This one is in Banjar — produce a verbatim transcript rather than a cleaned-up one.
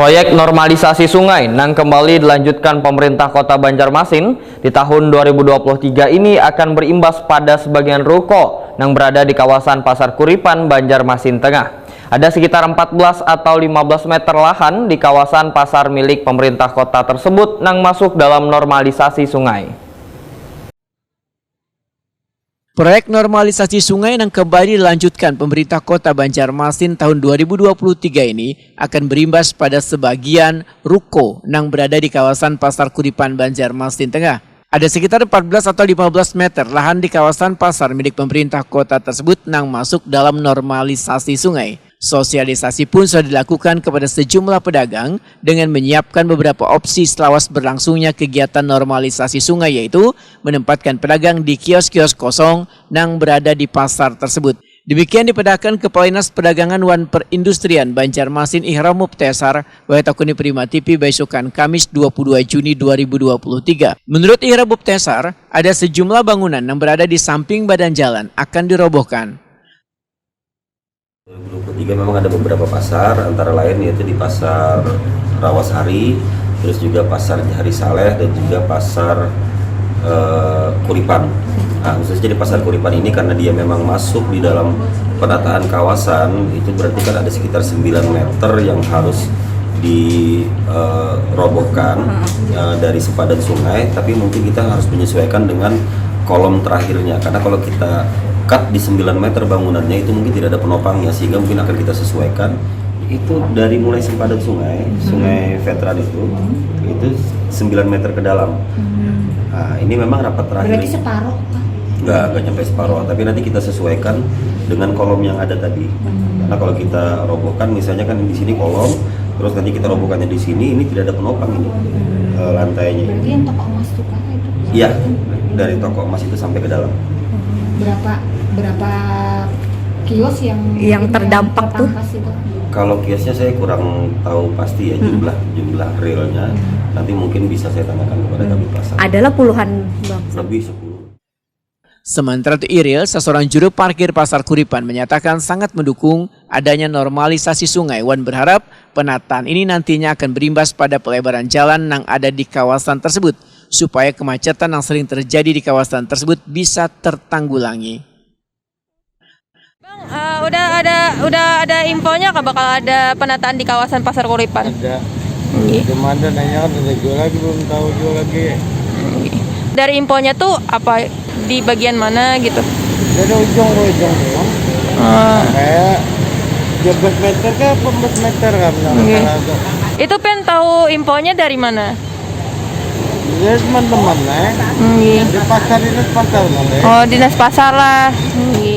Proyek normalisasi sungai nang kembali dilanjutkan pemerintah Kota Banjarmasin di tahun dua ribu dua puluh tiga ini akan berimbas pada sebagian ruko nang berada di kawasan Pasar Kuripan, Banjarmasin Tengah. Ada sekitar empat belas atau lima belas meter lahan di kawasan pasar milik pemerintah kota tersebut nang masuk dalam normalisasi sungai. Proyek normalisasi sungai yang kembali dilanjutkan pemerintah kota Banjarmasin tahun dua ribu dua puluh tiga ini akan berimbas pada sebagian ruko nang berada di kawasan Pasar Kuripan, Banjarmasin Tengah. Ada sekitar empat belas atau lima belas meter lahan di kawasan pasar milik pemerintah kota tersebut nang masuk dalam normalisasi sungai. Sosialisasi pun sudah dilakukan kepada sejumlah pedagang dengan menyiapkan beberapa opsi selawas berlangsungnya kegiatan normalisasi sungai, yaitu menempatkan pedagang di kios-kios kosong nang berada di pasar tersebut. Demikian dipedahkan Kepala Dinas Perdagangan wan Perindustrian Banjarmasin, Ihram Mubtesar, wayatakuni Prima T V baisukan Kamis dua puluh dua Juni dua ribu dua puluh tiga. Menurut Ihram Mubtesar, ada sejumlah bangunan yang berada di samping badan jalan akan dirobohkan. Dua ribu dua puluh tiga memang ada beberapa pasar, antara lain yaitu di Pasar Rawasari, terus juga Pasar Jahari Saleh, dan juga Pasar eh, Kuripan. Nah, khususnya di Pasar Kuripan ini, karena dia memang masuk di dalam penataan kawasan, itu berarti kan ada sekitar sembilan meter yang harus dirobohkan eh, dari sempadan sungai, tapi mungkin kita harus menyesuaikan dengan kolom terakhirnya, karena kalau kita cut di sembilan meter bangunannya, itu mungkin tidak ada penopangnya, sehingga mungkin akan kita sesuaikan. Itu dari mulai sempadan sungai, sungai veteran itu, itu sembilan meter ke dalam. Nah, ini memang rapat terakhir. Berarti separuh kah? Nggak, nggak nyampe separuh, tapi nanti kita sesuaikan dengan kolom yang ada tadi. Karena kalau kita robohkan, misalnya kan di sini kolom, terus nanti kita robohkannya di sini, ini tidak ada penopang ini eh, lantainya. Berarti yang toko emas itu kah itu? Iya, dari toko emas itu sampai ke dalam. Berapa berapa kios yang Yang ini terdampak tuh? Tertangkas itu? Kalau kiosnya saya kurang tahu pasti ya, jumlah jumlah realnya. Nanti mungkin bisa saya tanyakan kepada Kabid Pasar. Adalah puluhan, Bang. Lebih sepuluh. Sementara itu, Iril, seseorang juru parkir Pasar Kuripan, menyatakan sangat mendukung adanya normalisasi sungai wan berharap penataan ini nantinya akan berimbas pada pelebaran jalan yang ada di kawasan tersebut, supaya kemacetan yang sering terjadi di kawasan tersebut bisa tertanggulangi. Bang, eh, udah ada udah ada infonya kah bakal ada penataan di kawasan Pasar Kuripan? Ada. Nggih. Cuma ada nanya kan ada jual lagi, belum tahu jual lagi. Dari infonya tuh apa, di bagian mana gitu? Dari ujung ke ujung doang. Eh, Kayak dua belas meter ke empat belas meter kan, nggak Oke. masalah tuh. Itu pengen tahu infonya dari mana? Dari teman-teman eh. Nggih. Di pasar ini, pasar mana? Oh, dinas pasar lah. Nggih.